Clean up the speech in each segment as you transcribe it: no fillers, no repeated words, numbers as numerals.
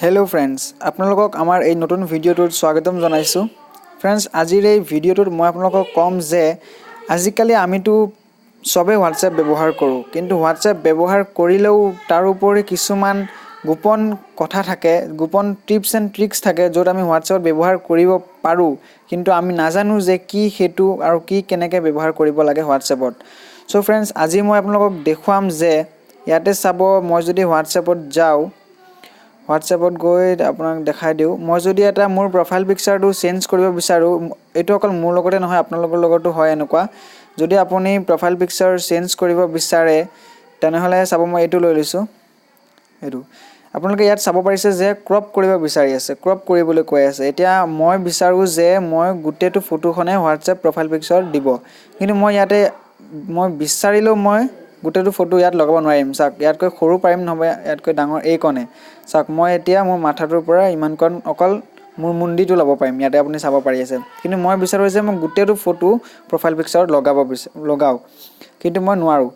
Hello' friends, আপোনালোকক আমাৰ এই নতুন ভিডিঅ'টোত স্বাগতম জনাইছোঁ। ফ্ৰেণ্ডছ, আজিৰ এই ভিডিঅ'টোত মই আপোনালোকক ক'ম যে আজিকালি আমিতো চবেই হোৱাটছএপ ব্যৱহাৰ কৰোঁ, কিন্তু হোৱাটছএপ ব্যৱহাৰ কৰিলেও তাৰোপৰি কিছুমান গোপন কথা থাকে, গোপন টিপছ এণ্ড ট্ৰিক্স থাকে, য'ত আমি হোৱাটছএপত ব্যৱহাৰ কৰিব পাৰোঁ, কিন্তু আমি নাজানো যে কি সেইটো আৰু কি কেনেকৈ ব্যৱহাৰ কৰিব লাগে হোৱাটছএপত। চ' ফ্ৰেণ্ডছ, আজি মই আপোনালোকক দেখুৱাম যে ইয়াতে চাব, মই যদি হোৱাটছএপত যাওঁ, হোৱাটছএপত গৈ আপোনাক দেখাই দিওঁ। মই যদি এটা মোৰ প্ৰফাইল পিকচাৰটো চেঞ্জ কৰিব বিচাৰোঁ, এইটো অকল মোৰ লগতে নহয়, আপোনালোকৰ লগতো হয় এনেকুৱা। যদি আপুনি প্ৰফাইল পিকচাৰ চেঞ্জ কৰিব বিচাৰে, তেনেহ'লে চাব, মই এইটো লৈ লৈছোঁ। এইটো আপোনালোকে ইয়াত চাব পাৰিছে যে ক্ৰপ কৰিব বিচাৰি আছে, ক্ৰপ কৰিবলৈ কৈ আছে। এতিয়া মই বিচাৰোঁ যে মই গোটেইটো ফটোখনে হোৱাটছএপ প্ৰফাইল পিকচাৰত দিব, কিন্তু মই ইয়াতে মই বিচাৰিলেও মই গোটেইটো ফটো ইয়াত লগাব নোৱাৰিম। চাওক, ইয়াতকৈ সৰু পাৰিম, নহ'ব ইয়াতকৈ ডাঙৰ এইকণে। চাওক, মই এতিয়া মোৰ মাথাটোৰ পৰা ইমানকণ অকল মোৰ মুণ্ডিটো ল'ব পাৰিম, ইয়াতে আপুনি চাব পাৰি আছে। কিন্তু মই বিচাৰোঁ যে মই গোটেইটো ফটো প্ৰফাইল পিকচাৰত লগাব লগাওঁ, কিন্তু মই নোৱাৰোঁ।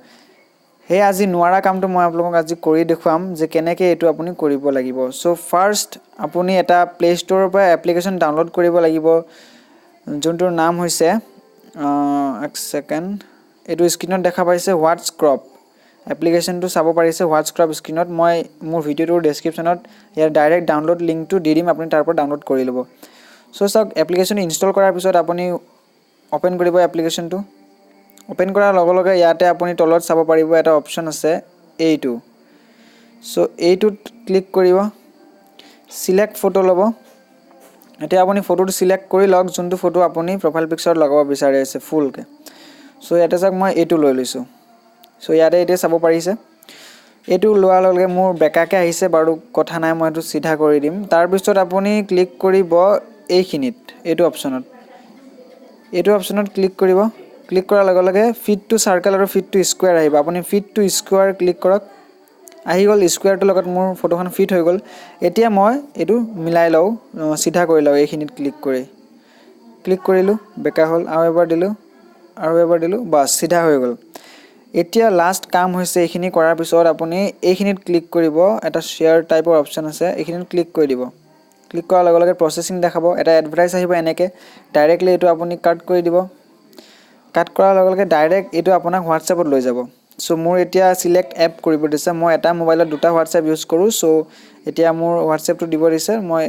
সেই আজি নোৱাৰা কামটো মই আপোনালোকক আজি কৰি দেখুৱাম যে কেনেকৈ এইটো আপুনি কৰিব লাগিব। চ' ফাৰ্ষ্ট আপুনি এটা প্লে' ষ্ট'ৰৰ পৰা এপ্লিকেশ্যন ডাউনলোড কৰিব লাগিব, যোনটোৰ নাম হৈছে, এক ছেকেণ্ড, এইটো স্ক্ৰীণত দেখা পাইছে, হোৱাটছ ক্ৰপ। এপ্লিকেশ্যনটো চাব পাৰিছে, হোৱাটছ ক্ৰপ স্ক্ৰীণত। মই মোৰ ভিডিঅ'টোৰ ডেছক্ৰিপশ্যনত ইয়াৰ ডাইৰেক্ট ডাউনলোড লিংকটো দি দিম, আপুনি তাৰ পৰা ডাউনলোড কৰি ল'ব। চ' চাওক, এপ্লিকেশ্যনটো ইনষ্টল কৰাৰ পিছত আপুনি অ'পেন কৰিব এপ্লিকেশ্যনটো। অ'পেন কৰাৰ লগে লগে ইয়াতে আপুনি তলত চাব পাৰিব এটা অপশ্যন আছে এইটো। চ' এইটোত ক্লিক কৰিব, চিলেক্ট ফটো ল'ব। এতিয়া আপুনি ফটোটো চিলেক্ট কৰি লওক, যোনটো ফটো আপুনি প্ৰফাইল পিকচাৰত লগাব বিচাৰি আছে ফুলকৈ। চ' ইয়াতে চাওক, মই এইটো লৈ লৈছোঁ। চ' ইয়াতে এতিয়া চাব পাৰিছে, এইটো লোৱাৰ লগে লগে মোৰ বেকাকৈ আহিছে। বাৰু, কথা নাই, মই এইটো চিধা কৰি দিম। তাৰপিছত আপুনি ক্লিক কৰিব এইখিনিত, এইটো অপশ্যনত। এইটো অপশ্যনত ক্লিক কৰিব। ক্লিক কৰাৰ লগে লগে ফিট টু চাৰ্কেল আৰু ফিট টু স্কুৱেৰ আহিব। আপুনি ফিট টু স্কুৱেৰ ক্লিক কৰক। আহি গ'ল, স্কুৱেৰটোৰ লগত মোৰ ফটোখন ফিট হৈ গ'ল। এতিয়া মই এইটো মিলাই লওঁ, চিধা কৰি লওঁ। এইখিনিত ক্লিক কৰি ক্লিক কৰিলোঁ, বেকা হ'ল। আৰু এবাৰ দিলোঁ, আৰু এবাৰ দিলোঁ, বাছ, চিধা হৈ গ'ল। এতিয়া লাষ্ট কাম হৈছে, এইখিনি কৰাৰ পিছত আপুনি এইখিনিত ক্লিক কৰিব। এটা শ্বেয়াৰ টাইপৰ অপশ্যন আছে, এইখিনিত ক্লিক কৰি দিব। ক্লিক কৰাৰ লগে লগে প্ৰচেছিং দেখাব, এটা এডভাৰটাইজ আহিব এনেকৈ। ডাইৰেক্টলি এইটো আপুনি কাট কৰি দিব। কাট কৰাৰ লগে লগে ডাইৰেক্ট এইটো আপোনাক হোৱাটছএপত লৈ যাব। চ' মোৰ এতিয়া চিলেক্ট এপ কৰিব দিছে। মই এটা মোবাইলত দুটা হোৱাটছএপ ইউজ কৰোঁ। চ' এতিয়া মোৰ হোৱাটছএপটো দিব দিছে, মই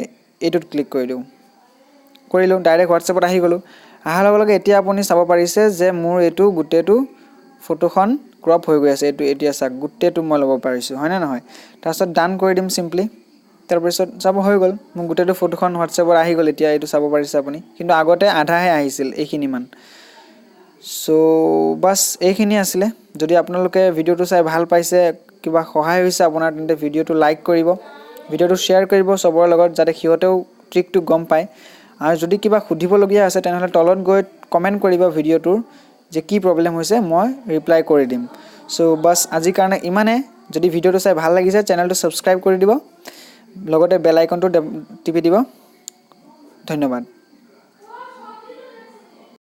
এইটোত ক্লিক কৰি দিওঁ। কৰিলোঁ, ডাইৰেক্ট হোৱাটছএপত আহি গ'লোঁ। অহাৰ লগে লগে এতিয়া আপুনি চাব পাৰিছে যে মোৰ এইটো গোটেইটো ফটোখন ক্ৰপ হৈ গৈ আছে। এইটো এতিয়া চাওক, গোটেইটো মই ল'ব পাৰিছোঁ, হয়নে নহয়? তাৰপিছত ডান কৰি দিম চিম্পলি। তাৰপিছত চাব, হৈ গ'ল, মোৰ গোটেইটো ফটোখন হোৱাটছএপত আহি গ'ল। এতিয়া এইটো চাব পাৰিছে আপুনি, কিন্তু আগতে আধাহে আহিছিল, এইখিনিমান। চ' বাছ, এইখিনি আছিলে। যদি আপোনালোকে ভিডিঅ'টো চাই ভাল পাইছে, কিবা সহায় হৈছে আপোনাৰ, তেন্তে ভিডিঅ'টো লাইক কৰিব, ভিডিঅ'টো শ্বেয়াৰ কৰিব চবৰে লগত, যাতে সিহঁতেও ট্ৰিকটো গম পায়। আৰু যদি কিবা সুধিবলগীয়া আছে, তেনেহ'লে তলত গৈ কমেণ্ট কৰিব ভিডিঅ'টোৰ যে কি প্ৰব্লেম হৈছে, মই ৰিপ্লাই কৰি দিম। চ' বাছ, আজিৰ কাৰণে ইমানে। যদি ভিডিঅ'টো চাই ভাল লাগিছে, চেনেলটো ছাবস্ক্ৰাইব কৰি দিব, লগতে বেল আইকনটো টিপি দিব। ধন্যবাদ।